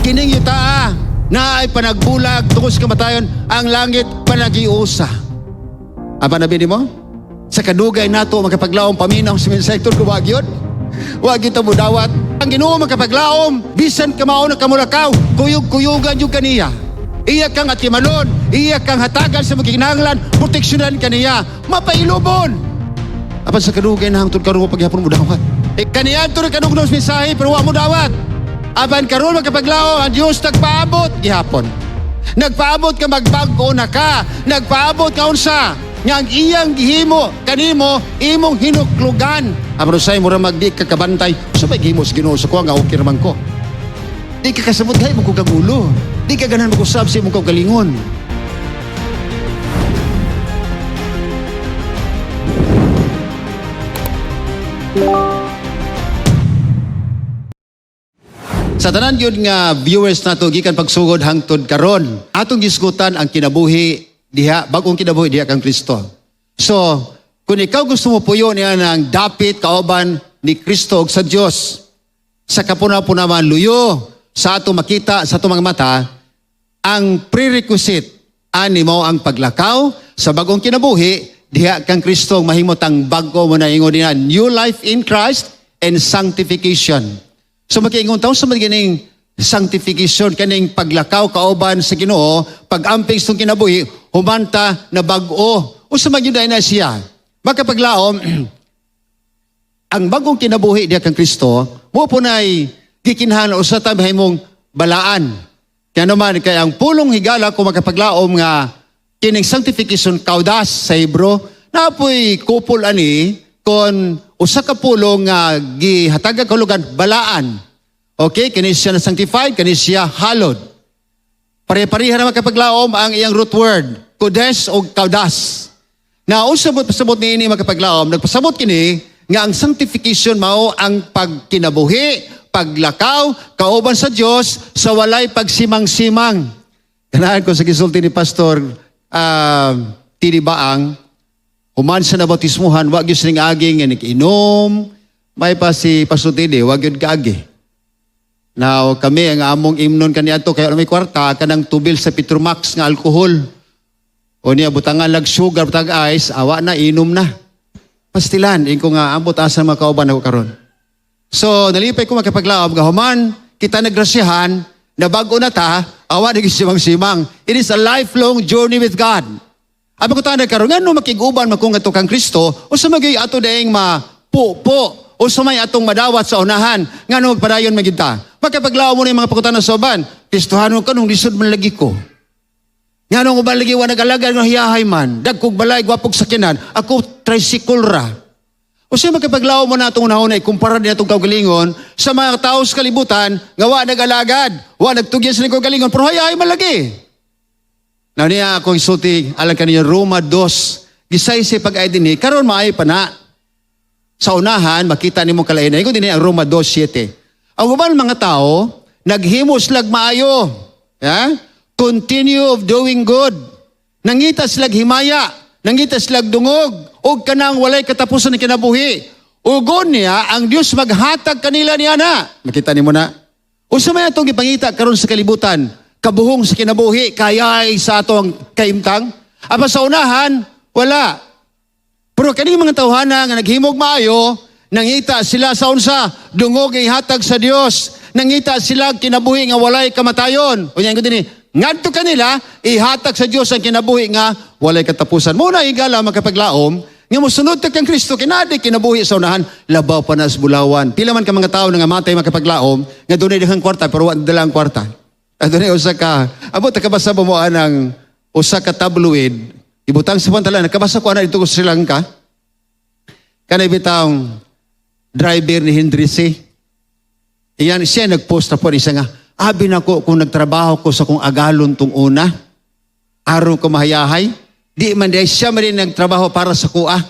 Kining yutaa na ay panagbulag tungod sa kamatayon, ang langit panagiusa. Apa na mo? Sa kadugay nato makapaglaom paminaw sa mensahe ko wag yun. Wag kita mudawat. Ang Ginoo makapaglaom, bisan kamao na kamulakaw, kuyog-kuyugan yung kaniya. Iya kang atimalon, iya kang hatagan sa magikinahanglan, proteksyonan kaniya, mapailubon. Apan sa kadugay na hangtod karon paghapon mo dawat. Eh, kaniya to kanugnos mensahe pero wa mo dawat. Apan karon makapaglaom ang Dios nagpaabot gihapon. Nagpaabot ka magbag-o na ka. Nagpaabot ka unsa nga ang iyang gihimo kanimo imong hinuklugan. Apan usay mura magdi ka kabantay. Sa may gihimo sa Ginoo sa kuha nga okay raman ko. Di ka kasabot kay mo kog ulo. Di ka ganahan mag-usab sa imong kaugalingon. Sa tanan yun nga viewers nato gikan pagsugod hangtod karon, atong gisgutan ang kinabuhi diha, bagong kinabuhi diha kang Kristo. So, kung ikaw gusto mo puyo niya ng dapit kauban ni Kristo ug sa Dios, sa kapuna-puna man luyo sa ato makita sa ato mga mata, ang prerequisite ani mo ang paglakaw sa bagong kinabuhi diha kang Kristo ang mahimot ang bago mo na ingon niya new life in Christ and sanctification. So makiingon taon sa mga ganing sanctification kaning paglakaw kauban sa Ginoo, pag-amping sa kinabuhi humanta na bag-o. Unsa man gyud na siya? Makapaglaom ang bagong kinabuhi diha kang Kristo, mo po na'y gikinahanglan usa ta mahimong balaan. Kaya naman, kay ang pulong higala kung makapaglaom nga kining sanctification kaudas sa Hebro, napoy kupol ani kon usa ka pulong nga gihatagag kahulugan balaan. Okay, kini siya na sanctified, kini siya hallowed. Pare-pareha na makapaglaom ang iyang root word, kodes o kaudas. Na usabot pasabot niini makapaglaom, nagpasabot kini nga ang sanctification mao ang pagkinabuhi, paglakaw, kauban sa Dios sa walay pagsimang-simang. Ganahan ko sa gisulti ni Pastor Tini Baang, human sa nabautismuhan, wag gyud sining aging nga nag-inom, may pa si Pastor Tini, wag gyud kaagi. Now, kami, ang among imnon kaniadto, kaya may kwarta, kanang tubil sa Petromax nga alkohol. O niya, butangan lag sugar, butang ice, awa na, inom na. Pastilan, inko nga, ambot asa mga kauban ako karon. So, nalipay ko makapaglaom, gahuman, kita nagrasyahan, na bago na ta, awa na simang-simang. It is a lifelong journey with God. Abi ko tayo karon ngano makig-uban man kung ato kang Kristo, o sa magay ato daing mapupo, o sa may atong madawat sa unahan, ngano magpadayon man gyud ta. Makapaglaom mo na yung mga pangutana sa uban, Kristohanon ka nung lisod man lagi ko. Ngano uban lagi wa nag-alagad nga hiyahay man, dagkog balay, gwapog sakyanan, ako tricycle ra. O siya makapaglaom mo na itong unahon ay kumpara niya itong kaugalingon sa mga tao sa kalibutan nga wa nag-alagad, wa nagtugyan sa kaugalingon, pero hayahay man lagi. Na niya ako isulti, alang kaniya Roma 2, gisay si pag-ay dinhi, karon maayo pa na. Sa unahan, makita nimo kalain. Ingon dinhi ang Roma 2:7. Ang uban mga tao, naghimo silag maayo. Yeah? Continue of doing good. Nangita silag himaya, nangita silag dungog, og kanang walay katapusan ng kinabuhi. Ugon niya, ang Dios maghatag kanila niya na. Makita nimo na. Unsa may atong gipangita karon sa kalibutan, kabuhong sa kinabuhi, kayay sa atong kaimtang? Apa sa unahan, wala. Pero kaning mga tawhana nga naghimog maayo, nangita sila sa unsa, dungog ihatag sa Dios. Nangita sila kinabuhi nga walay kamatayon. Unya ko dinhi, ngadto kanila ihatag sa Dios ang kinabuhi nga walay katapusan. Muna higala makapaglaom nga mosunod ka kang Kristo kinadi kinabuhi sa unahan, labaw pa na sa bulawan. Pila man ka mga tawo nga matay makapaglaom nga dunay daghang kwarta pero wa dala ang kwarta. Adunay usa ka abot ka basa mo anang usa ka tabloid ibutang sa pantalan, nakabasa ko ana dito sa Sri Lanka. Kanay bitawng driver ni Henry C. Iyan siya nagpost na po isa nga, abi na ko kung nagtrabaho ko sa kong agalon tung una, araw ko mahayahay, di man di siya man din nagtrabaho para sa kuha.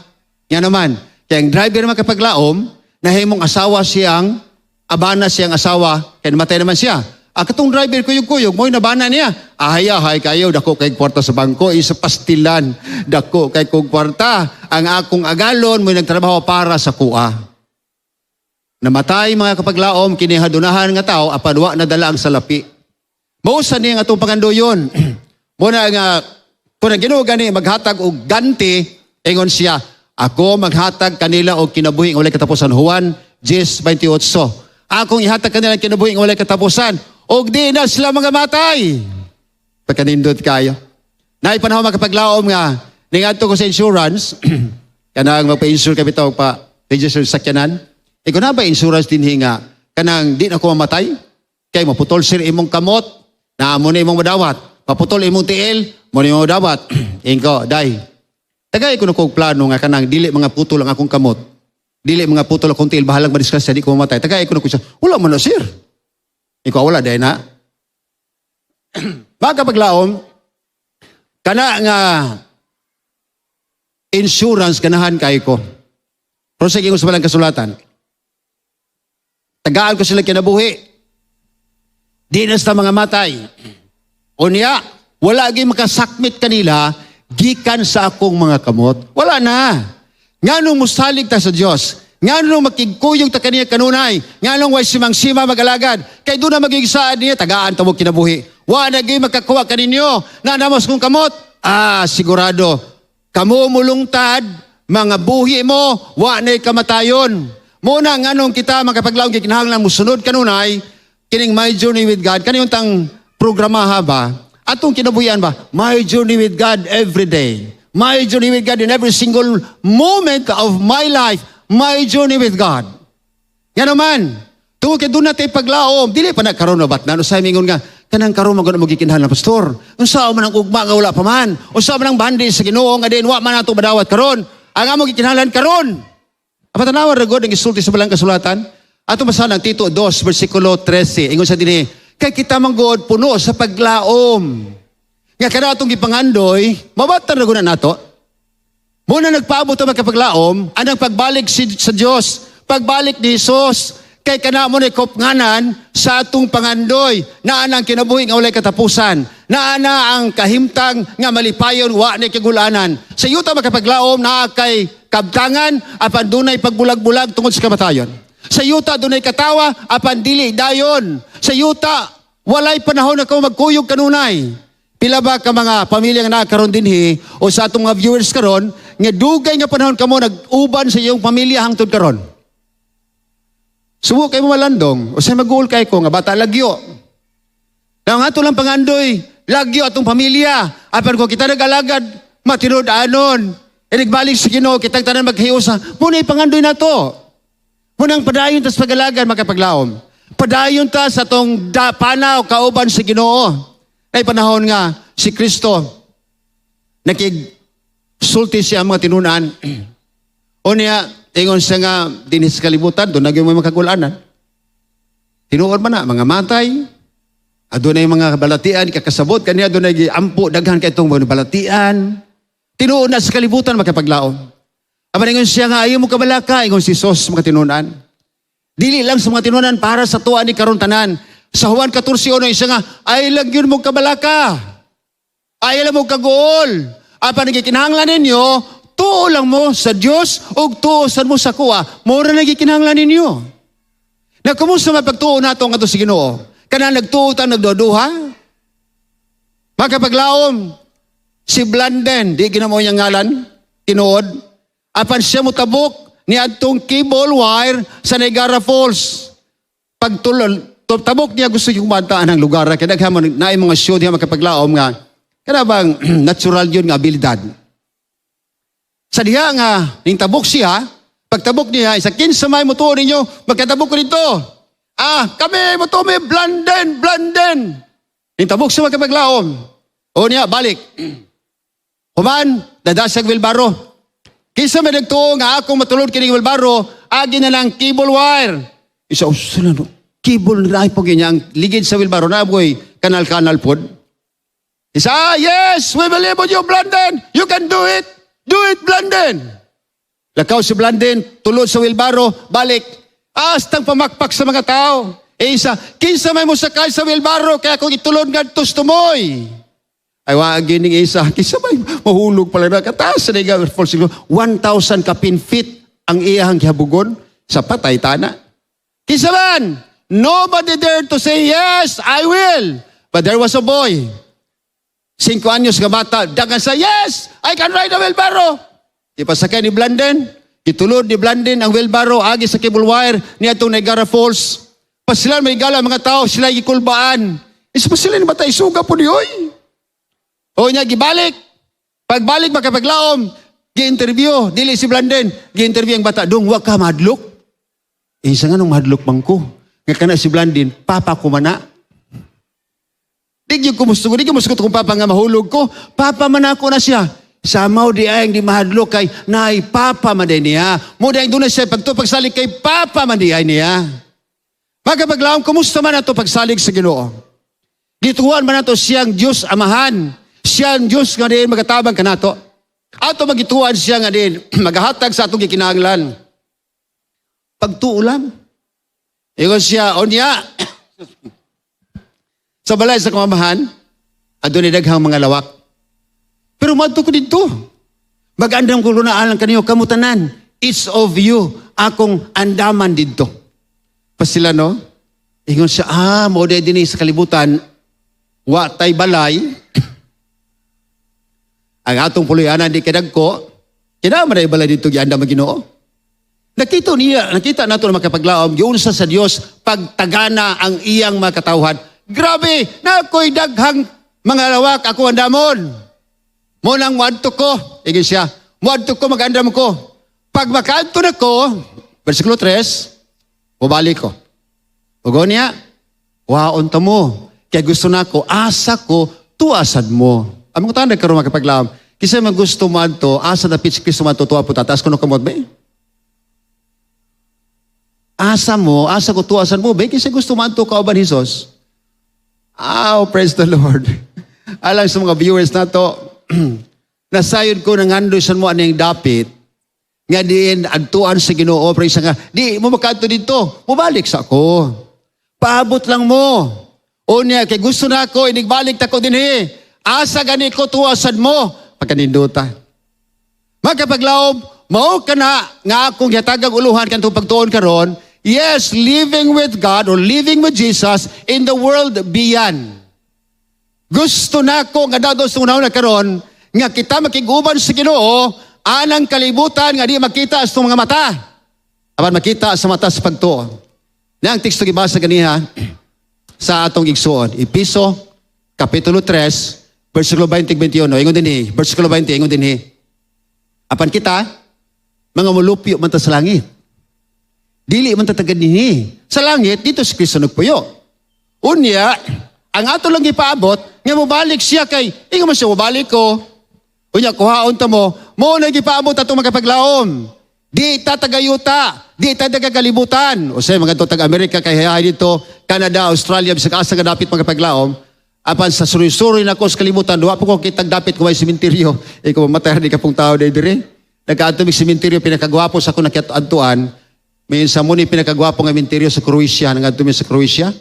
Yan naman, kaya ang driver makapaglaom, nahimong asawa siyang, abana siyang asawa, kaya namatay naman siya. Ah, katong driver kuyog-kuyog, mo'y nabana niya. Ahayahay kayo, dako kay kwarta sa bangko, isa pastilan, dako kay kog kwarta. Ang akong agalon, mo'y nagtrabaho para sa kuha. Namatay mga kapaglaom, kinihadunahan nga tao, apan wa nadala ang salapi. Mao sa niya nga atong pangandoyon. Muna nga kung ang Ginoo gani maghatag og ganti, ingon siya, "Ako maghatag kanila og kinabuhi nga walay katapusan." Juan 10:28. "Akong ihatag kanila ang kinabuhi nga walay katapusan og di na sila mga matay." Pagkanindot kayo. Naay panahon, makapaglaom, nga ningadto ko sa insurance, kanang magpa-insure kami tawag pa register sa sakyanan. Ikaw na ba insurance dinhi nga kanang di na ko mamatay? Kay maputol, sir, imong kamot, na mo na imong madawat. Maputol imong tiil, mo na imong madawat. Ingko, "Day. Tagay ko na kog plano nga kanang dili mga putol ang akong kamot. Dili mga putol akong tiil, bahalang madisgrasya, di ko mamatay. Tagay ko na ko siya." "Wala man na, sir." Ikaw, "Wala, day na." Baka paglaom, kana nga insurance ganahan kay ko. Pero sige ko sa balang kasulatan. Tagaan ko sila kinabuhi. Di na sa mga matay. Unya, wala gi makasakmit kanila gikan sa akong mga kamot. Wala na. Nganong musalig ta sa Dios? Nganong makigkuyog ta kaniya kanunay? Nganong way simang-sima magalagad? Kay doon na magiging niya, tagaan ta mo kinabuhi. Wa na gyud makakuha kaninyo. Na namos kong kamot. Ah, sigurado. Kamo mulungtad, mga buhi mo, wa na'y kamatayon. Muna nganong kita makapaglaom gikinahanglan musunod kanunay kining My Journey with God, kaniyong tang programa ba? Atong kinabuhian ba? My journey with God every day. My journey with God in every single moment of my life. My journey with God. Nga naman, tungod kay doon natin paglaom, dili pa na karon na batnan, usay mingon nga, kanang karon man gud mo gikinahanglan, pastor. Unsa man ang ugma nga wala pa man? Unsa man ang bandi sa Ginoo nga din wa man nato madawat karon? Ang amo gikinahanglan karon. Apan tanawa ra gud ang isulti sa balang kasulatan. Ato basahan ang Tito 2 versikulo 13. Ingon sa dinhi, kay kita man gud puno sa paglaom nga kada atong gipangandoy, mabatan ra gud na nato. Muna nagpaabot ang magkapaglaom, anang pagbalik sa Dios, pagbalik ni Jesus, kay kana mo na kopnganan sa atong pangandoy, naa ang kinabuhi nga walay katapusan, naa na ang kahimtang nga malipayon, wa ni kagulanan. Sa yuta, makapaglaom, naa kay kabtangan, apan dunay pagbulag-bulag tungod sa kamatayon. Sa yuta dunay katawa, apan dili dayon. Sa yuta walay panahon na kamo magkuyog kanunay. Pila ba ka mga pamilya nga naa karon dinhi o sa atong mga viewers karon nga dugay nga panahon kamo nag-uban sa iyong pamilya hangtod karon? Subo kay mo malandong, o sa mag-uol kay ko nga bata lagyo. Na ang ato lang pangandoy, lagyo atong pamilya. Apan kung kita nag-alagad, matinud-anon. E nagbalik sa Ginoo, kitang tanan maghiusa. Muna ipangandoy na to. Munang padayon tas pag-alagad, makapaglaom. Padayon ta sa atong panaw kauban sa Ginoo. Ay panahon nga si Kristo nakig sulti siya ang mga tinunan. O niya, ingon siya nga dinhi sa kalibutan, doon nagyong may makagulanan. Tinuod man na, mga matay, adunay mga balatian, kakasabot, kaniya doon ay ampo, daghan kay itong mga balatian. Tinuod na sa kalibutan makapaglaom. Apan ingon siya nga, "Ayaw mo kabalaka," ingon si Jesus mga tinunan. Dili lang sa mga tinunan, para sa tuwa ni karon tanan. Sa Juan 14:1, siya nga, "Ay lang yun mo kabalaka. Ay lang mo kaguol. Apan nagikinahanglan ninyo, tuo lang mo sa Dios ug tuo sad mo sa kuha. Mura nagikinahanglan ninyo." Na kumusta mapagtuo nato ang ato sa Ginoo? Kana nagtuo ta nagduduha? Makapaglaom, si Blanden, di ginamo niyang ngalan, tinuod. Apan siya motabok ni adtong cable wire sa Niagara Falls. Pagtulon, tabok niya, gusto yung bantaan ang lugar. Kaya daghan mo na mga show diha, makapaglaom nga, kana bang natural yun nga abilidad. Sa diha nga, ning tabok siya, pagtabok niya, isa, "Kinsa may mutuo ninyo, magkatabok ko dito?" "Ah, kami, mutuo mi, Blanden, Blanden." Ning tabok siya, magkapaglaom. O niya, balik. Human, dadasag wilbaro. "Kinsa may nagtuo nga akong matulod kining wilbaro, agi na lang cable wire?" Isa, oh, sila no? Cable na ay pag niya, ang ligid sa wilbaro, na boy, kanal-kanal pod. Isa, "Ah, yes, we believe on you, Blanden. You can do it. Do it, Blanden." Lakaw si Blanden, tulod sa wilbaro, balik. Astang pamakpak sa mga tao. Eh isa, "Kinsa may musakay sa wilbaro, kaya kung itulod ngadto sa tumoy?" Ay, wa gining isa, kinsa may mahulog pala na kataas sa Niagara Falls. 1,000 kapin feet ang iyahang gihabugon sa patay tana. Kinsa man? Nobody dared to say, "Yes, I will." But there was a boy, 5 anyos nga bata, dagan sa, "Yes, I can ride a wheelbarrow." Ipasakay ni Blandin, gitulod ni Blandin ang wheelbarrow, agi sa cable wire, niadtong Niagara Falls. Pasilan may gala mga tao, sila gikulbaan. Isa pa sila ni bata, isuga po ni oy. O niya, gibalik. Pagbalik makapaglaom, gi-interview, dili si Blandin, gi-interview ang bata, "Dong, wa ka mahadlok?" "Eh, isa nga nung mahadlok man ko? Nga kana si Blandin, papa ko man na. Di gyud ko musugot kung papa nga mahulog ko. Papa man ako na siya." Samaw di ay di mahadlok kay naay papa man diay niya. Mo di ay doon na siya pagto pagsalig kay papa man di ay niya. Magapaglaom, kumusta man ato pagsalig sa Ginoo? Gituan man nato siyang Diyos Amahan. Siyang Diyos nga diin magatabang kanato. Ato magituan siya nga diin magahatag sa atong gikinahanglan. Pagtuulam. Ingon siya, "Unya, sa balay sa akong Amahan, adunay daghang mga lawak. Pero madto ko didto. Mag-andam ko lunaan lang kaniyo kamutanan. Each of you, akong andaman didto." Pa sila, no? Ingon siya, "Ah, mao dinhi sa kalibutan, wa tay balay, ang atong puloy-anan di kadagko, kina man balay didto giandam ang Ginoo." Nakita niya, nakita nato na makapaglaom, giunsa sa Dios pagtagana ang iyang mga katawhan. "Grabe, na ako'y daghang mga lawak, ako andamon. Mo nang muadto ko," ingon siya, "muadto ko, mag-andam ko. Pag makaadto na ko," versikulo 3, "mubalik ko. Ug niya, waon ta mo. Kaya gusto na ako, asa ko, tuasad mo." Ang mga tanag karon makapaglaom, kisa man gusto mo adto, asa dapit si Kristo man tuwa po, taas ko no kamot ba eh? Asa mo, asa ko tuasan mo, ba? Kasi gusto mo adto kauban Jesus. Oh, praise the Lord. Alang sa mga viewers nato, nasayod ko nangandoy sa mo aning dapit, nga diin adtuan sa Ginoo, praise nga, di mo makaadto didto, mubalik sa ako. Paabot lang mo. O niya, kay gusto na ako, inigbalik ta ko dinhi. Asa gani ko tuwasan mo, pagkaninduta. Magkapaglaom, mao ka na nga akong gihatagang uluhan kanto pagtuon karon, yes, living with God or living with Jesus in the world beyond. Gusto na ko nga dados sa unahon na karon nga kita makig-uban sa Ginoo anang kalibutan nga di makita sa mga mata. Apan makita sa mata sa pagtuo. Na ang teksto gibasa ganiha sa atong igsuon. Epeso kapitulo 3 versikulo 20-21. Ingon dinhi, versikulo 20 ingon dinhi. "Apan kita mga mulupyo man ta sa langit. Dili man ta taga dinhi. Sa langit didto si Kristo nagpuyo. Unya, ang ato lang ipaabot nga mobalik siya kay ingon man siya, mobalik ko. Unya kuhaon ta mo, mo na gipaabot atong makapaglaom. Di ta tagayuta, di ta taga kalibutan." O say mga to taga Amerika kay hayahay dito, Canada, Australia, bisag asa nga dapit makapaglaom. Apan sa suroy-suroy na ko sa kalibutan, duwa po ko kitag dapit kung may sementeryo. Eh kung mamatay di ka pong tao diri dire. Nagkaadto mig sementeryo, pinakagwapo sa ako nakiadtuan. May sa muni pinakagwapo nga sementeryo sa Croatia, nangadto mi sa Croatia.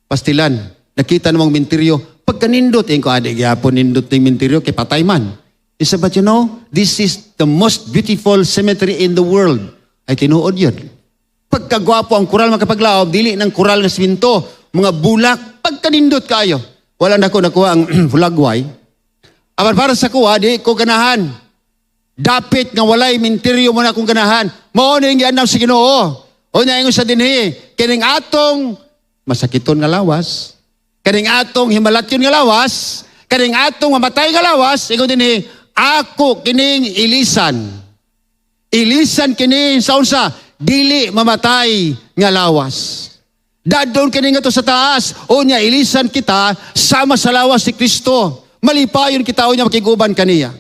Pastilan, nakita namang menteryo. Pagkanindot, eh ko adi gyapon nindot ning menteryo kay patay man. Isa, "But you know, this is the most beautiful cemetery in the world." Ay tinuod yun. Pagkagwapo ang kural makapaglaob, dili ng kural nga siminto, mga bulak, pagkanindot kayo. Wala na ko nakuha ang hulagway. Apan para sa kuha, di ko ganahan. Dapit nga walay minteryo mo na akong ganahan. Mao na yung giandam sa Ginoo. O niya ingon sa dinhi, kining atong masakiton nga lawas, kaning atong himalatyon nga lawas, kaning atong mamatay nga lawas, ingon dinhi, ako kining ilisan. Ilisan kini sa unsa? Dili mamatay nga lawas. Dadon kini nga to sa taas. O niya, ilisan kita sama sa lawas si Kristo. Malipayon kita o niya makiguban kaniya.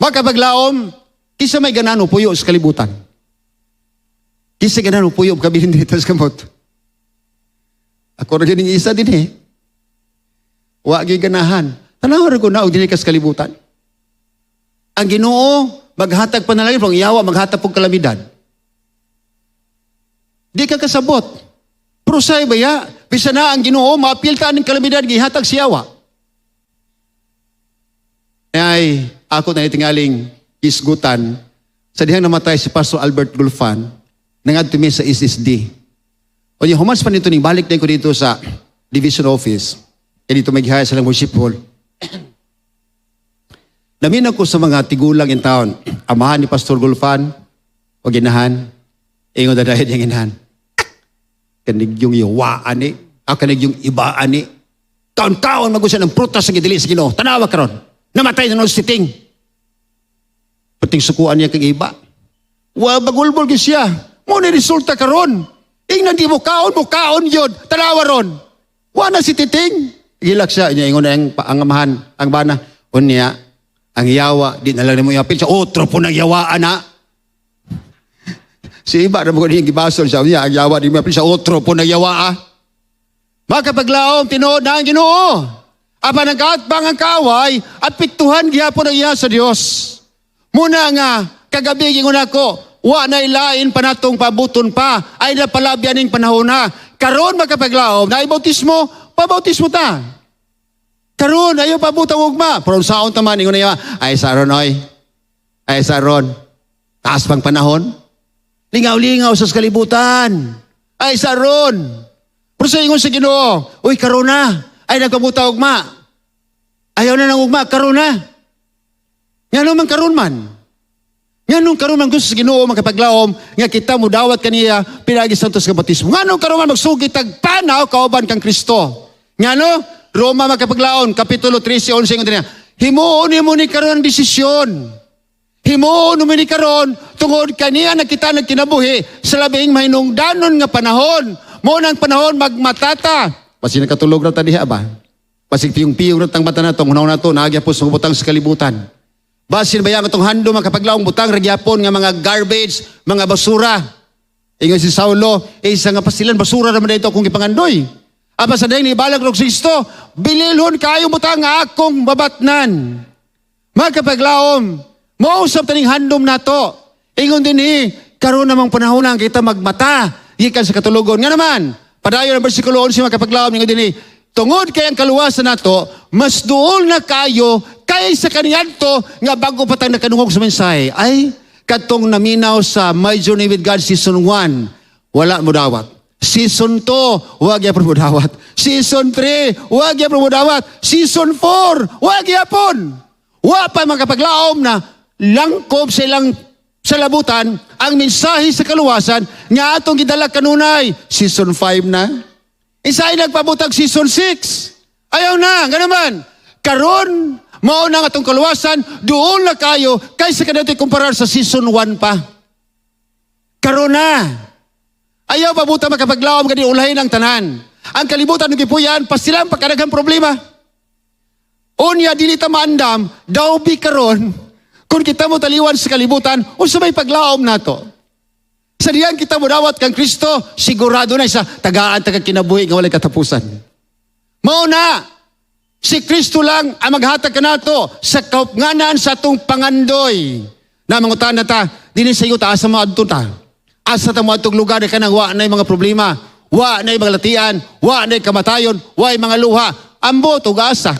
Makapaglaom, kisa may ganano puyo sa kalibutan. Kisa ganano puyo kabilin dito sa kamot. Ako ra gyud isa din eh. Wa gyud ganahan. Tanaw ra ko na og dinhi ka sa kalibutan. Ang Ginoo maghatag panalangin, pero ang yawa maghatag pog kalamidad. Di ka kasabot. Pero say baya, bisa na ang Ginoo maapil ta aning kalamidad gihatag siya yawa. Ay ako na itingaling isgutan sa dihang namatay si Pastor Albert Gulfan, nangadto mi sa SSD. O yung humas pa nito ning balik din ko dito sa division office. Kaya dito may gihaya sa lang worship hall. Naminaw ko sa mga tigulang in town, amahan ni Pastor Gulfan, o ginahan, ingon na dahil yung ginahan. Kanig yung iwaan ni, kanig yung ibaan ni. Taon-taon mag ng prutas sa gidili sa Ginoo. Tanawa karon. Namatay na nun si Ting. Pating sukuan niya kang iba. Wa bagulbol gyud siya. Mo ni resulta karon. Ingnan di mo kaon mo kaon yun. Tanawa ron. Wa na si Titing. Gilak siya. Inya ingon na ang amahan, ang bana. Unya, ang yawa, di na lang nimo iapil siya. Otro po nang yawaan na. Si iba na mo niyang gibasol siya. Unya, ang yawa di mo iapil siya. Otro po nang yawa ah. Makapaglaom, tinuod na ang Ginoo. Apan ang kaatbang ang kaaway, apektuhan gihapon ang iya sa Dios. Muna nga, kagabi gingon ako, wa na ilain pa natong pabuton pa, ay napalabyan ning panahon na. Karon makapaglaom, na ibautismo, pabautismo ta. Karon ayaw pabutang ugma. Pero saon taman, ingon na ay sa ron oy. Ay sa ron. Taas pang panahon. Lingaw-lingaw sa kalibutan. Ay sa ron. Pero sa ingon sa Ginoo, uy karon na. Ay nagpabuta ugma. Ayaw na ng ugma, karon na. Ngano man karon man. Nganong karon man gusto sa Ginoo makapaglaom nga kita mudawat kaniya pinaagi sa santos nga bautismo. Nganong karon man magsugid tag panaw kauban kang Kristo. Ngano? Roma makapaglaon kapitulo 13:11 ingon niya. Himuon nimo ni karon ang desisyon. Himuon mo ni karon tungod kaniya na kita nagkinabuhi sa labing mahinungdanon nga panahon. Mo nang panahon magmatata. Basin nakatulog ra ta diha ba? Basig piyong-piyong ra tang mata nato, hunaw nato naagya po sa butang sa kalibutan. Basin ba yang atong handom makapaglaong butang ra gyapon nga mga garbage, mga basura. Ingon si Saulo, eh, isa nga pasilan basura naman dito akong gipangandoy. Apa sa dayong nibalag og Kristo, bililhon kayo butang nga akong babatnan. Makapaglaom, mausap taning handom nato. Ingon din eh, karon namang panahon na kita magmata, gikan sa katulogon. Nga naman, padayon ang bersikulo 11 makapaglaom, ingon din eh, tungod kay ang kaluwasan nato, mas duol na kayo kaysa kaniadto nga bago pa tang nakadungog sa mensahe. Ay, katong naminaw sa My Journey with God Season 1, wala mo dawat. Season 2, wag yapon mo dawat. Season 3, wag yapon mo dawat. Season 4, wag yapon. Wa pa makapaglaom na langkob sa ilang sa labutan ang mensahe sa kaluwasan nga atong gidala kanunay. Season 5 na. Isay nagpabutag season 6. Ayaw na, nga naman. Karon, mao na ang atong kaluwasan, duol na kayo kaysa kaniadto kumparar sa season 1 pa. Karon na. Ayaw pabuta makapaglaom kani ulahin ang tanan. Ang kalibutan ng gipuyan, pasilang pagkadaghang problema. Unya dili ta maandam, daw bi karon kung kita mo taliwan sa kalibutan, unsa may paglaom nato? Sa diyan kita modawat kang Kristo, sigurado na isa tagaan taga kinabuhi nga walay katapusan. Mao na si Kristo lang ang maghatag kanato sa kaupnganan sa atong pangandoy. Na mangutana ta, dinhi sa iyo ta asa moadto ta? Asa ta moadtong lugar na kanang wa na mga problema, wa na mga latian, wa na kamatayon, wa mga luha. Ambot og asa.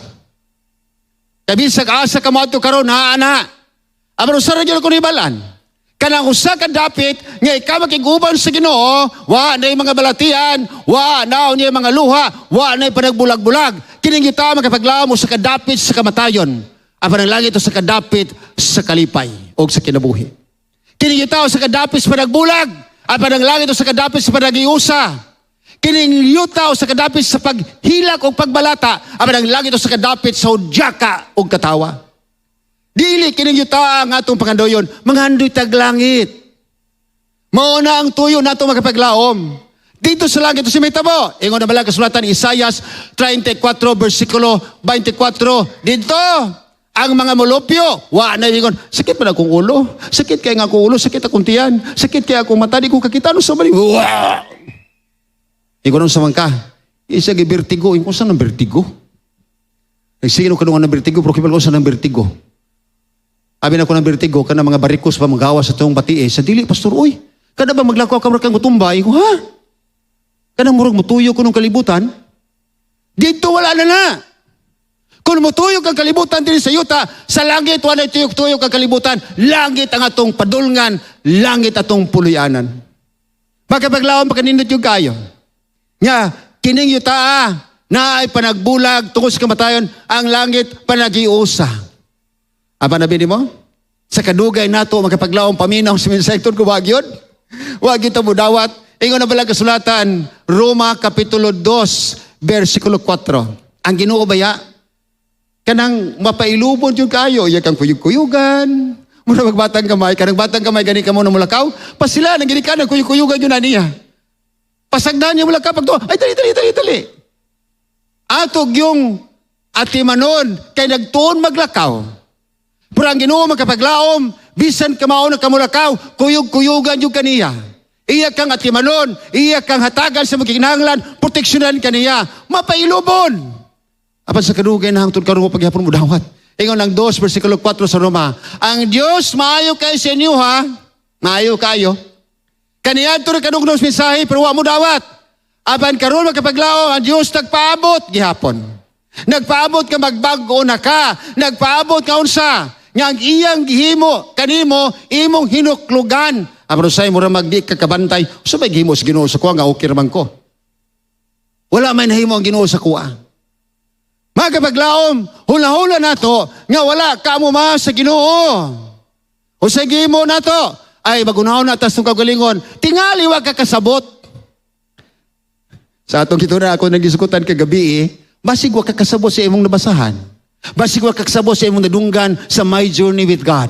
Kabisag asa ka moadto karon naa na. Aron sa radyo ko nibalan. Kanang usa ka dapit nga ikaw makig-uban sa Ginoo, wa na mga balatian, wa na niya mga luha, wa na panagbulag-bulag. Kining kita makapaglaom sa kadapit sa kamatayon. Apan ang langit sa kadapit sa kalipay o sa kinabuhi. Kining kita sa kadapit sa panagbulag, apan ang langit sa kadapit sa panagiusa. Kining yuta sa kadapit sa paghilak o pagbalata, apan ang langit sa kadapit sa hudyaka o katawa. Dili kining yuta ang atong pangandoyon, manghandoy tag langit. Mao na ang tuyo nato makapaglaom. Dito sa langit si may tabo. Ingon na bala kasulatan Isayas 34 versikulo 24. Dito ang mga molupyo, wa na ingon, sakit pa na akong ulo, sakit kay nga akong ulo, sakit akong tiyan, sakit kay akong mata, di ko kakita no sa mali. Wa! Ingon sa man ka, isa gi vertigo, ingon sa nang vertigo. Nagsige no kanungan ng vertigo, pero kibal ko sa nang vertigo. Abi na ko ng vertigo, kana mga barikos pa magawa sa tuong bati eh. Sa dili, pastor, uy, kada ba maglakaw ka kang mutumbay? Ko, ha? Kanang murag mutuyo ko nung kalibutan? Dito wala na na. Kung mutuyog ang kalibutan din sa yuta, sa langit wala tuyog-tuyog ang kalibutan. Langit ang atong padulngan, langit atong puluyanan. Makapaglaom pa kanindot yung kayo. Nga, kining yuta, Na ay panagbulag tungod sa kamatayon, ang langit panagiusa. Apa na mo? Sa kadugay nato makapaglaom paminaw sa mensahe ko, wag yun. Wag yun dawat. Ingon na bala kasulatan, Roma Kapitulo 2, versikulo 4. Ang Ginoo baya, kanang mapailubon yung kayo, iya kang kuyog-kuyugan. Muna magbatang kamay, kanang batang kamay gani ka mo na mulakaw, pasila nang gini ka nang kuyog-kuyugan yun na niya. Pasagdan niya mulakaw pag ay dali, dali, dali, dali. Atog yung atimanon kay nagtuon maglakaw. Pero ang Ginoo makapaglaom, bisan kamao na kamulakaw, kuyog-kuyugan yung kaniya. Iya kang atimanon, iya kang hatagan sa magikinahanglan, proteksyonan kaniya, mapailubon. Apan sa kadugay na hangtod karon paghapon mo dawat. Ingon ang 2 versikulo 4 sa Roma. Ang Dios maayo kay sa inyo ha. Maayo kayo. Kaniadto ra kanugnos mensahe pero wa mo dawat. Apan karon makapaglaom ang Dios nagpaabot gihapon. Nagpaabot ka magbag-o na ka. Nagpaabot ka unsa nga ang iyang gihimo kanimo imong hinuklugan. Apan usay mura magdi ka kabantay. Usa may gihimo sa Ginoo sa kuha nga okay ra man ko. Wala may nahimo ang Ginoo sa kuha. Magapaglaom, hula-hula nato nga wala ka mo ma sa Ginoo. O sa gihimo nato ay magunahon na tas kagalingon, tingali wa ka kasabot. Sa atong kitura ako nagisukutan kagabi eh, basig wa ka kasabot sa imong nabasahan. Basig wa ka kasabot sa imong nadunggan sa my journey with God.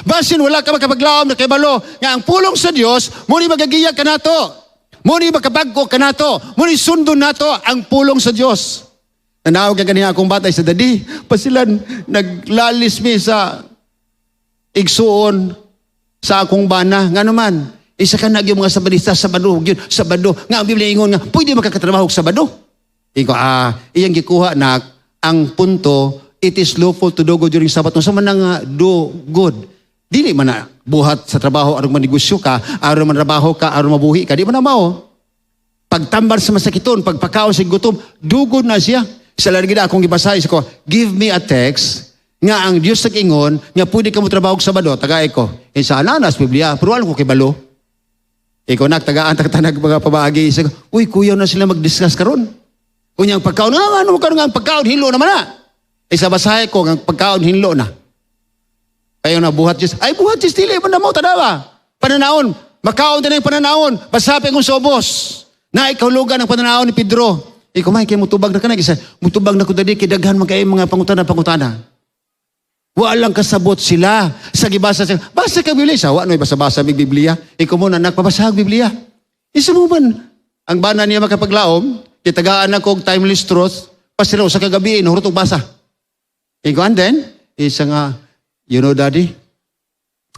Basin wala ka makapaglaom na kabalo nga ang pulong sa Dios muni magagiya ka nato. Muni makabag-o ka nato. Muni sundon nato ang pulong sa Dios. Nanawag ka ganiya akong batay sa dadi. Pasilan, naglalis mi sa igsuon sa akong bana. Nga naman, isa ka nagyong mga Sabadista, Sabado, yun, Sabado. Nga ang Biblia ingon nga, pwede makakatrabaho og Sabado. Iko, iyang gikuha na ang punto, it is lawful to do good during Sabbath. Sa man nga do good. Dili man na buhat sa trabaho aron manegosyo ka, aron mantrabaho ka, aron mabuhi ka. Di man na mao. Pagtambar sa masakiton, pagpakaon sa gutom, dugod na siya. Sa lagi na akong gibasa, isa ko, give me a text nga ang Dios nag-ingon nga pwede ka mo trabaho sa Sabado, tagay ko. Eh sa ananas, Biblia, pero alam ko kay balo. Ikaw nak, tagaan tanag mga pamaagi. Isa ko, uy, kuya na sila mag-discuss karon. Unya ang pagkaon, ano, ano, karon nga ang pagkaon, hinlo naman na. Eh sa basahe ko, ang pagkaon, hinlo na. Kayo na, buhat Diyos. Ay, buhat Diyos, dili man na mo, tanawa. Pananaon, makaon din ang pananaon. Basapin kong sobos. Na ikahulugan ang pananaon ni Pedro. Ikaw may kay mutubag na ka na. Isa, mutubag na ko dali, kay daghan man kayo mga pangutana, pangutana. Walang kasabot sila sa gibasa sa basa ka Biblia sa wa noy basa-basa mig Biblia. Ikaw mo na nagpabasa og Biblia. Isa mo man ang bana niya makapaglaom, kitagaan na og timeless truth, pasiro sa kagabi nahurot og basa. Ikaw and then, isa nga, you know, Daddy,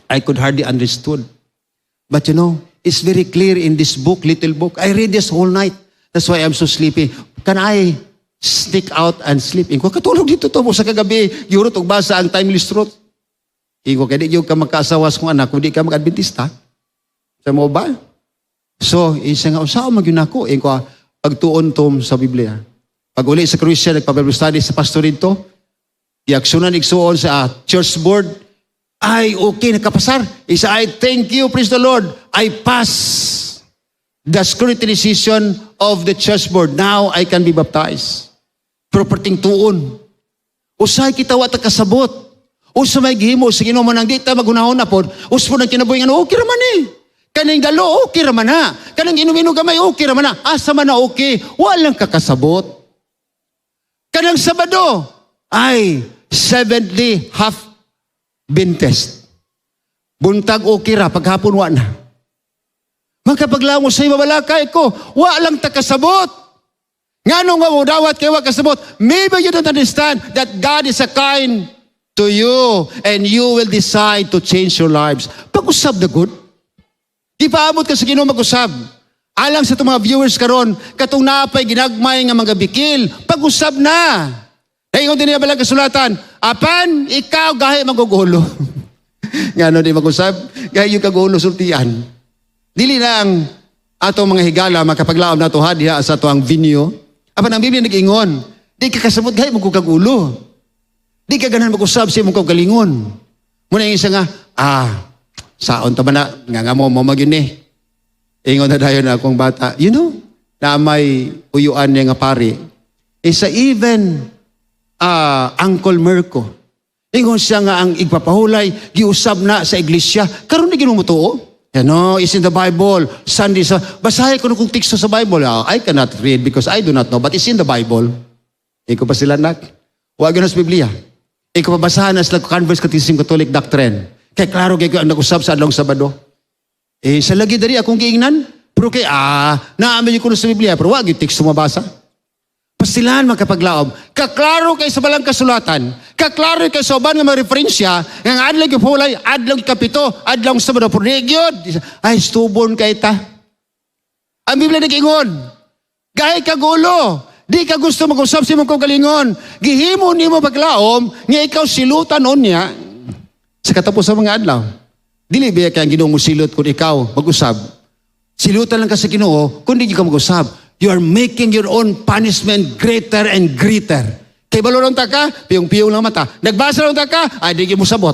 I could hardly understood. But it's very clear in this book, little book. I read this whole night. That's why I'm so sleepy. Can I sneak out and sleep? Ingo, katulog dito to mo sa kagabi. Yurot og basa ang timeless truth. Ingo, kaya di ka magkaasawas kung anak, kung di ka mag-Adventista. Sa mo ba? So, isa nga, usaw man gyud nako. Ingo, pagtuon tom sa Biblia. Pag uli sa Croatia, nagpa-Bible study sa pastor dito, giaksyonan igsuon sa church board, ay, okay, nakapasar. Isa, I thank you, praise the Lord. I pass the scrutinization of the church board. Now I can be baptized. Pero perting tuon. Usay kita wa ta kasabot. Usa may gihimo sa Ginoo man ang di ta magunahon na pod. Uspo ng kinabuhi nga okay ra man eh. Kaning dalo okay ra man na. Kaning inom-inom gamay okay ra man na. Asa man na okay, walang kakasabot. Kanang Sabado ay 70 half Adventist. Buntag okay ra, paghapon wa na. Makapaglango sa ibabalakay ko, wa lang ta kasabot. Ngano nga mo dawat kay wa kasabot? Maybe you don't understand that God is a kind to you and you will decide to change your lives. Pag-usab na good. Di pa amot ka sa Ginoo mag-usab. Alang sa itong mga viewers karon, katong naapay ginagmay nga mga bikil, pag-usab na. Ingon din niya balang kasulatan, apan ikaw gahi magugulo. Ngano di mag-usab, gahi yung kagulo sultian. Dili na ang atong mga higala makapaglaom nato ha diha sa ato ang venue. Apan ang Biblia nag-ingon, di ka kasabot gahi mo kagulo. Di ka ganahan mag-usab sa imong kaugalingon. Muna yung isa nga, saon ta ba na, nga nga mo, mo magyun eh. Ingon na dayon na akong bata, na may uyuan niya nga pari. Isa even Uncle Mirko. Ingon siya nga ang igpapahulay, giusab na sa iglesia. Karon di mo tuo. No, it's in the Bible. Sunday sa basahin ko kung teksto sa Bible. Ah, I cannot read because I do not know, but it's in the Bible. Iko pa sila nak. Wag na sa Biblia. Iko pa basahan na sila Converse Catechism, Catholic Doctrine. Kay klaro kay ko ang nag-usab sa adlong Sabado. Eh, sa lagi dari akong giingnan. Pero kay, naamin ko na sa Biblia, pero wag yung teksto mabasa. Pastilan, makapaglaom. Kaklaro kay sa balang kasulatan. Kaklaro kay sa uban nga mga referensya. Nga ang adlaw gipulay, adlaw kapito, adlaw Sabado. Pero di gyud. Ay, stubborn kay ta. Ang Biblia nag-ingon. Gahi kagulo. Di ka gusto mag-usab sa imong kaugalingon. Gihimo nimo paglaom nga ikaw silutan unya sa katapos sa mga adlaw. Dili biya kay ang Ginoo mo silot kung ikaw mag-usab. Silutan lang ka sa Ginoo kung di ka mag-usab. You are making your own punishment greater and greater. Kay balo lang ta ka, piyong-piyong lang mata. Nagbasa lang ta ka, ay di mo sabot.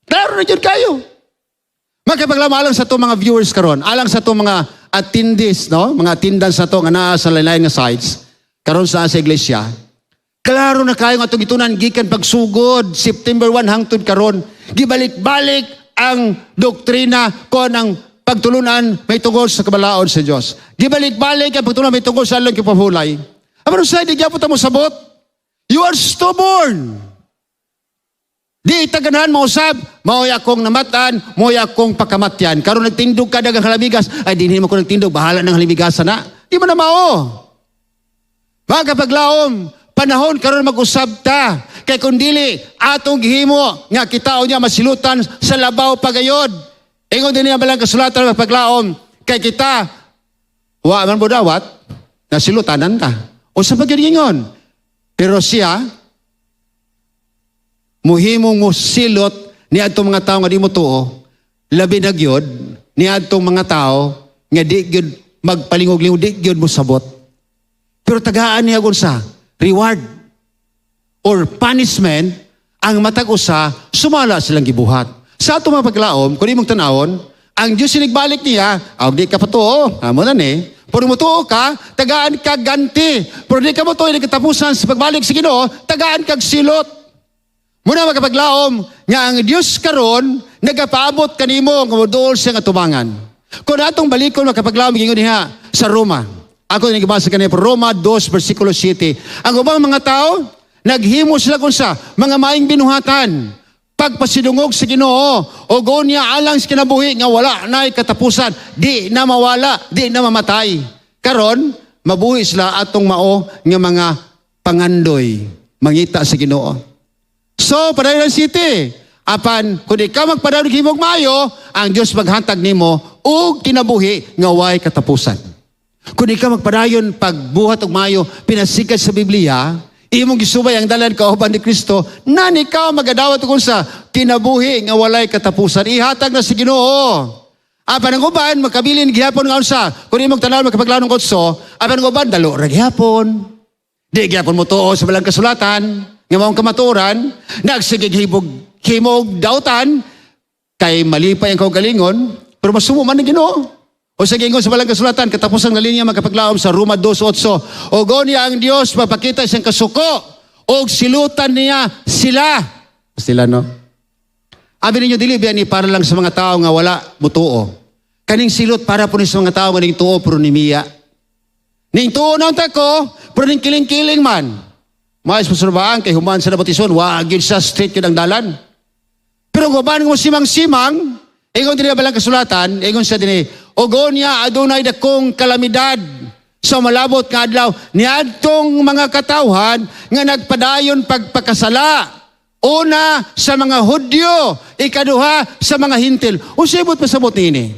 Klaro na jud kayo. Makapaglaom, alang sa to mga viewers karon, alang sa to mga attendees, no? Mga attendants sa to nga naa sa lain nga sites karon sa iglesia. Klaro na kayo nga atong gitunan gikan pagsugod September 1 hangtod karon. Gibalik-balik ang doktrina kon ang pagtulunan may tungod sa kabalaod sa Dios. Gibalik-balik ang pagtulunan may tungod sa adlaw kipahulay. Apan sa di gyapon ta mo sabot. You are stubborn. Di itaganahan mo usab, mao'y akong namatan, mao'y akong pakamatyan. Karon nagtindog ka dagang halamigas, ay dinhi mo ko nagtindog, bahala ng halamigasan na. Di mo na mao. Mga kapaglaom, panahon karon mag-usab ta. Kay kung dili, atong gihimo nga kita niya masilutan sa labaw pagayod. Ingon din niya balang kasulatan ng paglaom, kay kita, wa man mo dawat, nasilutanan ta. O sa pag ingon. Pero siya, muhimong mo silot ni adtong mga tao nga di mo tuo, labi na gyud ni adtong mga tao nga di gyud magpalingog-lingog, di gyud mo sabot. Pero tagaan niya sa reward or punishment ang matag usa sumala silang gibuhat. Sa atong mga paglaom, kung imong tanawon, ang Diyos sinigbalik niya, aw di ka patuo, amo na ni. Pero mutuo ka, tagaan ka ganti. Pero di ka mo tuo, katapusan sa pagbalik sa Ginoo, tagaan kag silot. Muna, makapaglaom, nga ang Diyos karon nagapaabot kanimo nga moduol siya nga tubangan. Kung atong balikon, makapaglaom, gingon niya sa Roma. Ako ni gibasa kanina Roma 2 versikulo 7. Ang ubang mga tao naghimo sila kung sa mga maing binuhatan, pagpasidungog sa Ginoo o niya alang sa kinabuhi nga wala na'y katapusan, di na mawala, di na mamatay. Karon mabuhi sila atong mao nga mga pangandoy mangita sa Ginoo. So, padayon city. Apan, kung ikaw magpadayon himog maayo, ang Dios maghatag nimo og kinabuhi nga way katapusan. Kung ikaw magpadayon pagbuhat og maayo, pinasikat sa Biblia, imong gisubay ang dalan kauban ni Kristo, nan ikaw magadawat kung sa kinabuhi nga walay katapusan. Ihatag na sa Ginoo. Apan ang uban, makabilin gihapon nga unsa. Kung imong tanaw, makapaglaom ng otso, apan ang uban, dalo ra gihapon. Di gihapon mo tuo sa balang kasulatan, nga maong kamatuoran, nagsigig hibog, himog dautan, kay malipay ang kaugalingon, pero masumo man ng Ginoo. O sa gingon sa balang kasulatan, katapos ang linya, makapaglaom, sa Roma 2.8, o niya ang Dios mapakita siyang kasuko, o silutan niya sila. Sila, no? Abi ninyo, dili biya ni para lang sa mga tao nga wala mutuo. Kaning silot para po ni sa mga tao nga ning tuo pero nimiya. Ning tuo na unta ko, pero ning kiling-kiling man. Mais pasurbahan kay human sa nabatison, wa gyud sa straight yun ang dalan. Pero kung uban mo simang-simang, ingon dinhi balang kasulatan, ingon siya dinhi, og niya adunay dakong kalamidad sa malabot nga adlaw niadtong mga katawhan nga nagpadayon pagpakasala. Una sa mga Hudyo, ikaduha sa mga Hintil. Unsay buot pasabot niini?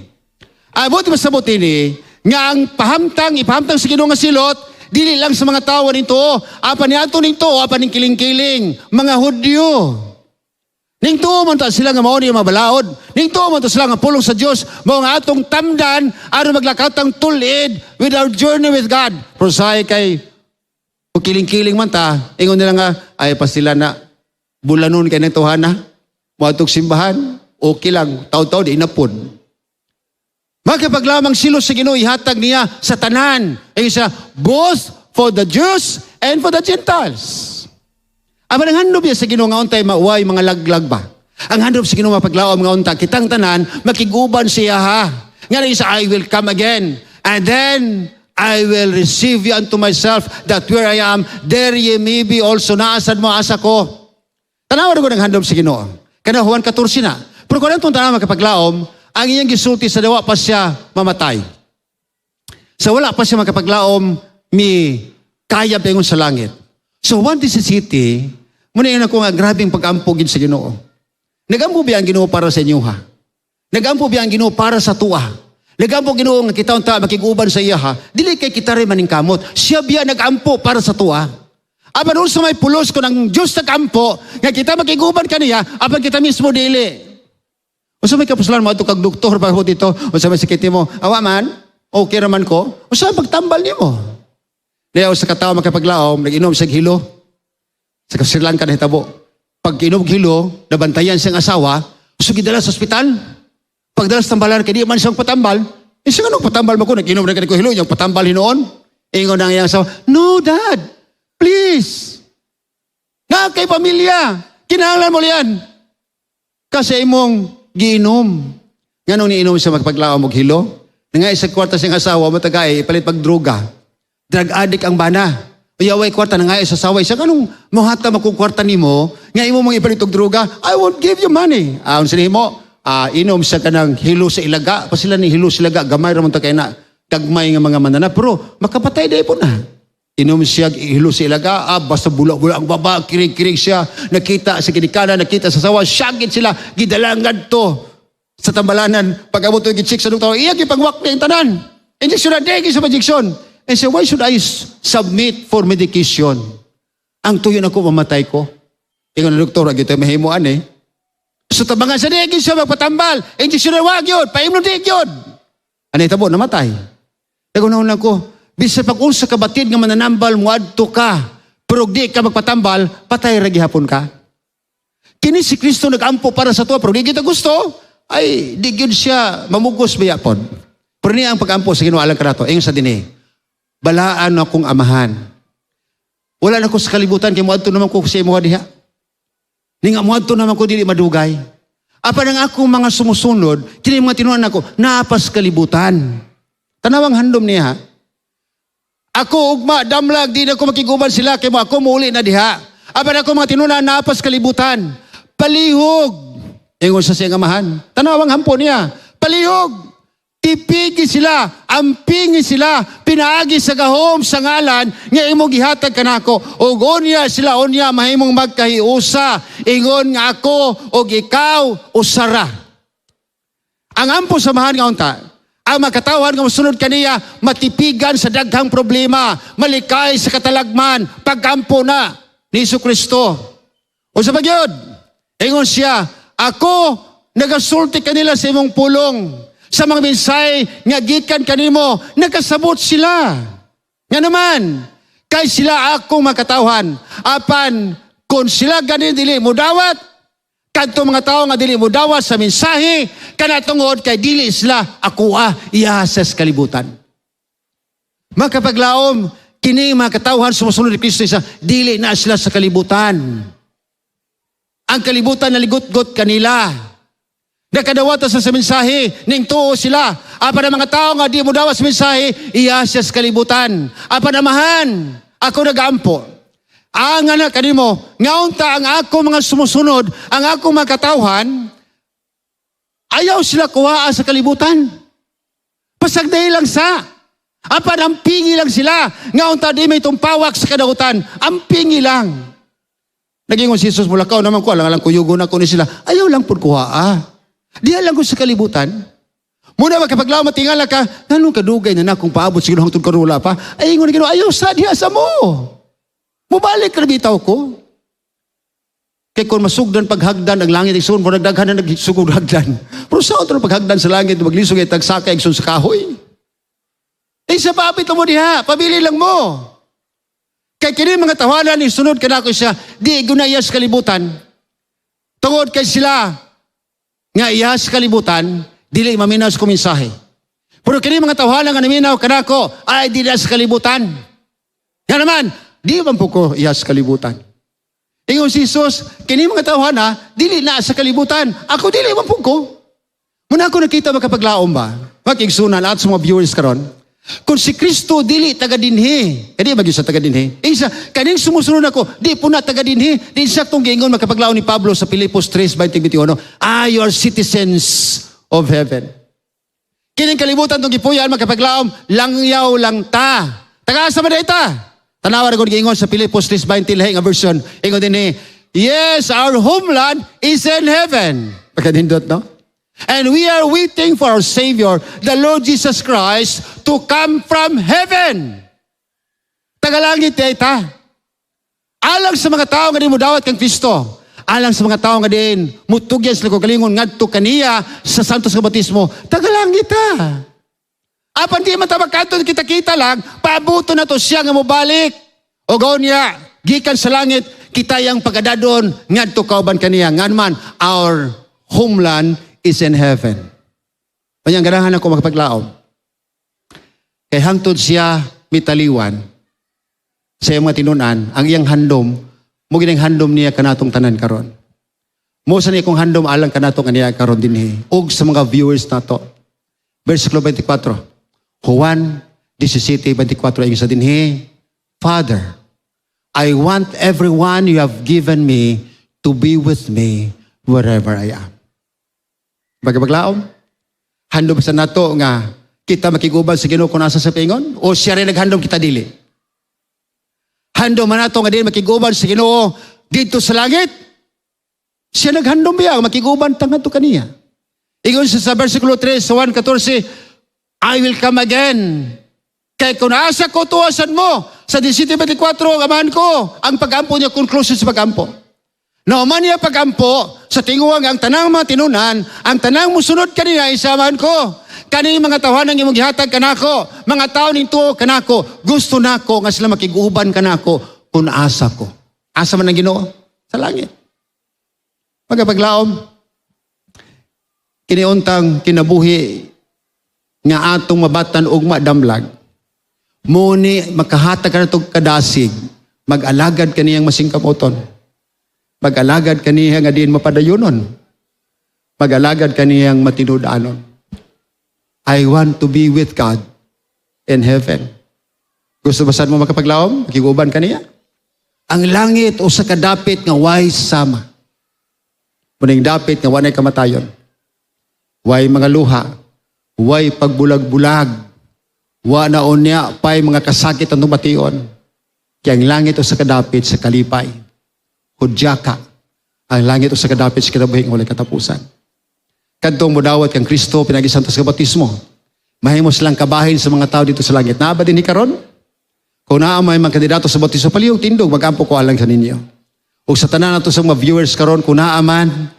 Abot pasabot niini nga ang pahamtang ipahamtang sa Ginoo nga silot dili lang sa mga tawo ning tuo, apan niadto ning tuo apan ning kiling-kiling mga Hudyo. Ning tuo man ta sila nga mao ni mabalaod. Ning tuo man ta sila nga pulong sa Dios mao nga atong tamdan aron maglakat ang tulid with our journey with God. Pero say kay kung kiling-kiling man ta, ingon nila nga ay pa sila na bulanon kay ng tuhana. Moadtog simbahan, okay lang, taw-taw di na pud. Makipaglamang silo sa Ginoo ihatag niya sa tanan. Ay sa both for the Jews and for the Gentiles. Apan ang handom niya sa Ginoo nga untay mauway mga laglag ba? Ang handom sa Ginoo mapaglaom nga unta kitang tanan makig-uban siya ha. Nga rin sa "I will come again and then I will receive you unto myself, that where I am, there ye may be also." Naasad mo asa ko. Tanawa ko ng handom sa Ginoo. Kana Juan 14 na. Pero kung itong tanawa makapaglaom, ang iyang gisulti sa dawa pa siya mamatay. Sa wala pa siya makapaglaom, mi kayab ingon sa langit. So Juan 17, muna yun ako nga grabing pag-ampo gid sa Ginoo. Nagampo biya ang Ginoo para sa inyo ha? Nagampo biya ang Ginoo para sa tuwa? Nagampo Ginoo nga kita unta makig-uban sa iya ha? Dili kay kita rin maningkamot. Siya biya nagampo para sa tuwa. Apan unsa may pulos kung ang Diyos nagampo nga kita makig-uban kaniya apan kita mismo dili? Unsa may kapuslan mo adto kag doktor pa dito? Unsa may sakit nimo? Awa man, okay raman ko. Unsa pagtambal nimo? Layaw sa katawo makapaglaom, nag-inom sa hilo. Sa Sri Lanka nahitabo. Pag inom hilo, nabantayan siyang asawa, so gidala sa ospital. Pagdala sa tambalan, kay di man siyang patambal. Eh, siya anong patambal mo ko? Nag-inom na ko hilo, yung patambal hinoon. Ingon ang iyang asawa, "No, Dad, please. Nga kay pamilya, kinahanglan mo liyan. Kasi imong giinom." Nganong niinom siya magpaglaom og hilo? Nga isa kwarta siyang asawa, matagay, ipalit pag droga. Drug addict ang bana. Uyaway kwarta na nga sa saway. Siya kanong muhata mo kwarta nimo, nga imo mong ipalit og droga, "I won't give you money." Ah, unsa nimo? Ah, inom siya kanang hilo sa ilaga. Pa sila ni hilo sa ilaga, gamay ra man ta kay na gagmay nga mga manana, pero makapatay day po na. Inom siya hilo sa ilaga, ah, basta bula-bula ang baba, kirig-kirig siya, nakita sa ginikanan, nakita sa sawa, syagit sila, gidalangan to sa tambalanan. Pag abot yung check sa doktor, iya gipagwak niya yung tanan. Injection na, di sa injection. And say, "Why should I submit for medication? Ang tuyo na ko, mamatay ko." Ingon ng doktor, "Ag ito mahimuan eh." So tabangan sa di siya magpatambal. Injection na wag yun, paimnon di yun. Ano itabo, namatay. Nagunahon lang ko, bisa pag unsa ka batid nga mananambal mo adto ka, pero di ka magpatambal, patay ra gihapon ka. Kini si Kristo nagampo para sa tuwa, pero di kita gusto, ay di gyud siya mamugos biya pod. Pero niya ang pag-ampo sa Ginoo alang kanato, ingon sa dinhi, "Balaan akong Amahan. Wala na ko sa kalibutan kay moadto naman ko sa imo diha. Ninga moadto naman ko dili madugay. Apan ang akong mga sumusunod, kini mga tinuan nako, napas kalibutan." Tanawang handom niya. Ha? "Ako ugma damlag di na ko makiguban sila kay mo ako muuli na diha. Apan ako mga tinunan napas kalibutan. Palihog." Ingon sa siyang Amahan. Tanawang hampo niya. "Palihog. Tipigi sila, ampingi sila, pinaagi sa gahom sa ngalan nga imong gihatag kanako. Ug unya sila unya mahimong magkahiusa, ingon nga ako ug ikaw usara." Ang ampo sa Amahan nga unta, ang makatawhan nga mosunod kaniya matipigan sa daghang problema, malikay sa katalagman, pagampo na ni Hesus Kristo. O sa bagyod, ingon siya, "Ako nagasulti kanila sa imong pulong. Sa mga mensahe nga gikan kanimo, nakasabot sila. Nga naman, kay sila akong makatawhan. Apan, kung sila gani dili mo dawat, kadto mga tao nga dili mo dawat sa mensahe, kana tungod kay dili sila akoa iya sa kalibutan." Makapaglaom, kini mga katawhan sumusunod ni Kristo isa, dili na sila sa kalibutan. Ang kalibutan naligot-got kanila. Nakadawata sa mensahe, ning tuo sila. Apan ang mga tao nga di mo dawat sa mensahe, iya siya sa kalibutan. "Apan Amahan, ako nagaampo. Ang anak kanimo, nga unta ang ako mga sumusunod, ang ako mga katawhan, ayaw sila kuhaa sa kalibutan. Pasagday lang sa. Apan ampingi lang sila. Nga unta di may tumpawak sa kadautan. Ampingi lang." Naging si Jesus, "Mulakaw naman ko, alang alang kuyugo na ko ni sila. Ayaw lang po kuha ah. Di lang ko sa kalibutan." Muna magkapaglaw matingala ka, nganong kadugay na na kung paabot siguro hangtod karon wala pa. Ay ingon Ginoo, ayaw sa diha sa mo. Mubalik ra bitaw ko. Kay kung masugdan paghagdan ang langit igsoon, mo nagdaghan na nagsugod hagdan. Pero sa otro paghagdan sa langit, maglisog ay tagsaka igsoon sa kahoy. Eh sa paapit mo diha, pabili lang mo. Kay kini mga tawanan ni sunod kanako siya, di gunaya sa kalibutan. Tungod kay sila nga iya sa kalibutan, dili maminaw sa mensahe. Pero kini mga tawhana nga naminaw kanako ay di na sa kalibutan. Nga naman, Di man po ko iya sa kalibutan. Ingon si Jesus, kini mga tawhana, dili na sa kalibutan. Ako dili man po ko. Muna ako nakita, makapaglaom ba? Makigsunan at sa mga viewers karon. Kung si Kristo dili taga dinhi, kadi ba gyud sa taga dinhi? Isa kaning sumusunod ako, di po na taga dinhi. Di siya tong giingon, makapaglaom, ni Pablo sa Filipos 3:21, "Ah, you are citizens of heaven." Kining kalibutan tong gipuy-an, makapaglaom, langyaw lang ta. Taga asa man ta? Tanawa ra gud giingon sa Filipos 3:20, lahi nga version. Ingon dinhi, "Yes, our homeland is in heaven." Pagkanindot, no? "And we are waiting for our Savior, the Lord Jesus Christ, to come from heaven." Tagalangit ta. Alang sa mga tao nga di mo dawat kang Kristo, alang sa mga tao nga din mutugyan sila kaugalingon ngadto kaniya sa santos nga batismo, tagalangit ta. Apan di man ta makadto, kita-kita lang, paabuto na to siya nga mobalik. O gawon niya, gikan sa langit, kita yang pagadadon ngadto kauban kaniya. Ngan man, our homeland is in heaven. Kanya ganahan ako makapaglaom. Kay hangtod siya mitaliwan sa iyang mga tinunan, ang iyang handom, mo gining handom niya kanatong tanan karon. Mo sa niya kong handom alang kanatong aniya karon dinhi ug sa mga viewers nato. Versikulo 24. Juan 17:24, ingon sa dinhi, "Father, I want everyone you have given me to be with me wherever I am." Bagabaglaom, handom sa nato nga kita makiguban sa Ginoo kung nasa sa pingon o siya rin naghandom, kita dili. Handom man nato nga din makiguban sa Ginoo dito sa langit. Siya naghandom biya makiguban ta ngadto kaniya. Ingon siya sa versikulo 3 sa 1:14, "I will come again. Kay kung asa ko, tuwasan mo." Sa 17:24, Amahan ko, ang pag-ampo niya, conclusion sa pag-ampo. Nahuman niya pag-ampo, sa tinguang ang tanang mga tinunan, ang tanang musunod kaniya sa Amahan ko. "Kani mga tawhanang imong gihatag kanako, mga tao ning tuo kanako, gusto nako nga sila makig-uban kanako kung asa ko." Asa man ang Ginoo? Sa langit. Magapaglaom, kiniuntang kinabuhi nga atong mabatan og madamlag, muni makahatag ka natog kadasig, mag-alagad kaniyang masingkamoton. Mag-alagad kaniya nga diin mapadayonon. Mag-alagad kaniyang matinud-anon. I want to be with God in heaven. Gusto ba sad mo, makapaglaom? Makiguban kaniya? Ang langit usa ka dapit nga way sama. Muning dapit nga walay kamatayon. Way mga luha. Way pagbulag-bulag. Wa na unya pay mga kasakit ang bation. Kaya ang langit usa ka dapit sa kalipay. Hudyaka. Ang langit usa ka dapit sa kinabuhing walay katapusan. Kadtong mudawat kang Kristo pinaagi sa santos nga batismo, mahimo silang kabahin sa mga tao dito sa langit. Naa ba din karon? Kung naa may mga kandidato sa batismo, palihog tindog, mag-ampo ko alang sa ninyo. O sa tanan nato sa mga viewers karon, kung naa man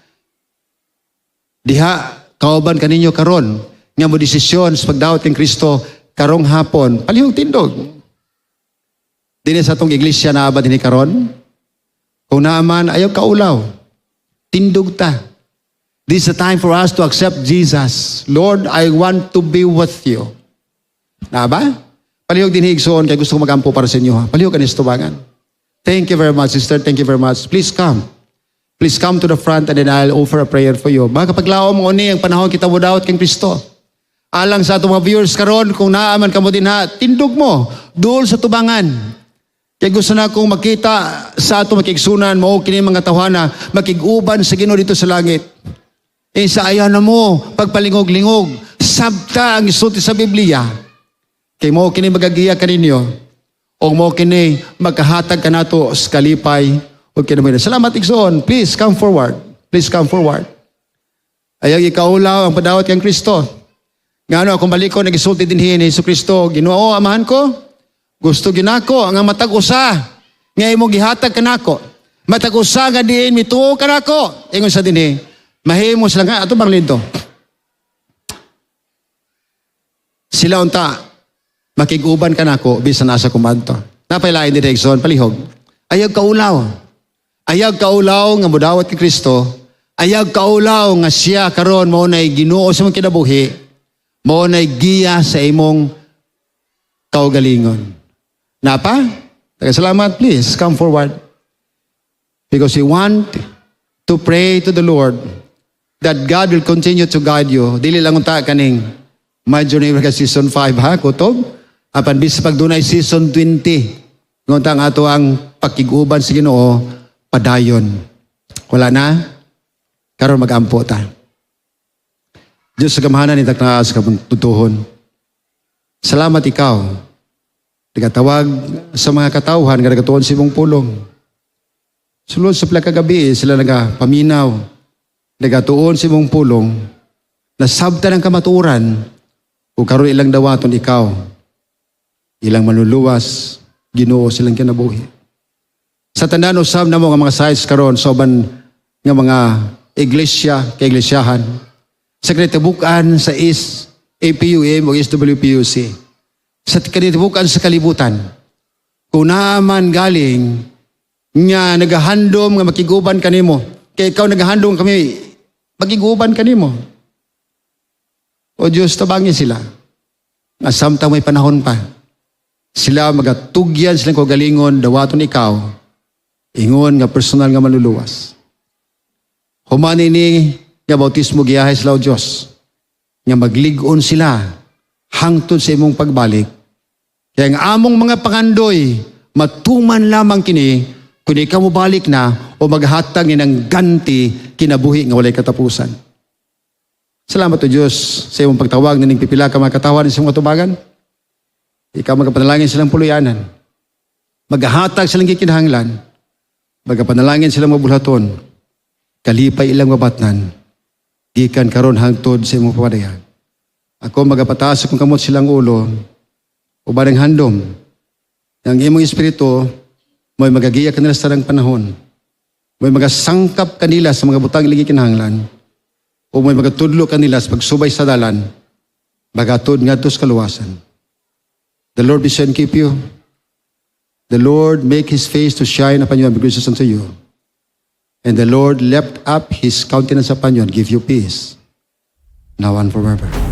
diha kauban kaninyo karon nga mo desisyon sa pagdawat kang Kristo karong hapon, palihog tindog. Dinhi sa atong iglesia, naa ba dinhi karon? Kung naa man, ayaw kaulaw. Tindog ta. This is the time for us to accept Jesus. "Lord, I want to be with you." Na ba? Palihog din, igsoon, kay gusto ko magampo para sa inyo. Ha? Palihog ka tubangan. Thank you very much, sister. Thank you very much. Please come. Please come to the front and then I'll offer a prayer for you. Mga kapaglaom, uni ang panahon kita mo dawat kang Kristo. Alang sa atong mga viewers karon, kung naa man kamo dinha, tindog mo, duol sa tubangan. Kaya gusto na akong makita sa atong makigsunan mo kini mga tawhana makig-uban sa Ginoo dito sa langit. Eh sa ayaw na mo pagpalingog-lingog, sabta ang isulti sa Biblia. Kay mo kini magagiya kaninyo o mo kini magkahatag kanato sa kalipay ug kinabuhi. Salamat, igsoon. Please come forward. Please come forward. Ayaw ikaulaw ang padawat kang Kristo. Ngano akong baliko nagisulti dinhi ni Hesus Kristo, "Ginoo, Amahan ko, gusto ginako ang matag usa nga imong gihatag kanako. Matag usa nga diin mituo kanako." Ingon sa dinhi, mahimo sila nga ato bang linto. Sila unta makig-uban kanako bisan asa kumadto. Napailain din, igsoon, palihog. Ayaw kaulaw. Ayaw kaulaw nga mudawat kay Kristo. Ayaw kaulaw nga siya karon mao nay Ginoo sa imong kinabuhi. Mao nay giya sa imong kaugalingon. Napa? Salamat, please come forward. Because we want to pray to the Lord that God will continue to guide you. Dili lang unta kaning My Journey ka season 5 ha, kutob. Apan bisan pag dunay season 20. Ngunta ang ato ang pakiguban sa Ginoo padayon. Wala na? Karon magampo ta. Diyos sa gamhanan ni taknaas kabuntuhon. Salamat ikaw. Nagatawag sa mga katawhan nga nagatuon sa imong pulong. Sulod sa pila kagabi sila nagapaminaw. Nagatuon sa imong pulong. Nasabtan ang kamatuoran ug karon ilang dawaton ikaw. Ilang manluluwas, Ginoo silang kinabuhi. Sa tanan usab namo nga mga sites karon sa uban nga mga iglesia, kaiglesiyahan. Sa kinatibukan sa is APUM o SWPUC. Sa kinatibukan sa kalibutan. Kung naaman galing nga nagahandom nga makiguban kanimo. Kay ikaw nagahandom kami makiguban kanimo. O Diyos, tabangi sila. Nga samtang may panahon pa. Sila magatugyan silang kaugalingon, dawaton ikaw. Ingon nga personal nga manluluwas. Human ini nga bautismo giyahe sila o Diyos. Nga maglig-on sila hangtod sa imong pagbalik. Kaya ang among mga pangandoy, matuman lamang kini kung ikaw mobalik na o maghatag ni ng ganti kinabuhi nga walay katapusan. Salamat o Diyos sa imong pagtawag nining pipila ka mga katawan sa imong katubagan. Ikaw magapanalangin silang puluyanan. Maghatag silang gikinahanglan. Magapanalangin silang mabulhaton. Kalipay ilang mabatnan. Gikan karon hangtod sa imong papadayag. Ako magapataas akong kamot silang ulo. Uban ang handom. Ang imong espiritu mo'y magagiya kanila sa tanang panahon. Mo'y magasangkap kanila sa mga butang ilang kinahanglan. O mo'y magatudlo kanila sa pagsubay sa dalan. Magatod ngadto sa kaluwasan. The Lord be and keep you. The Lord make His face to shine upon you and be gracious unto you. And the Lord lift up His countenance upon you and give you peace, now and forever.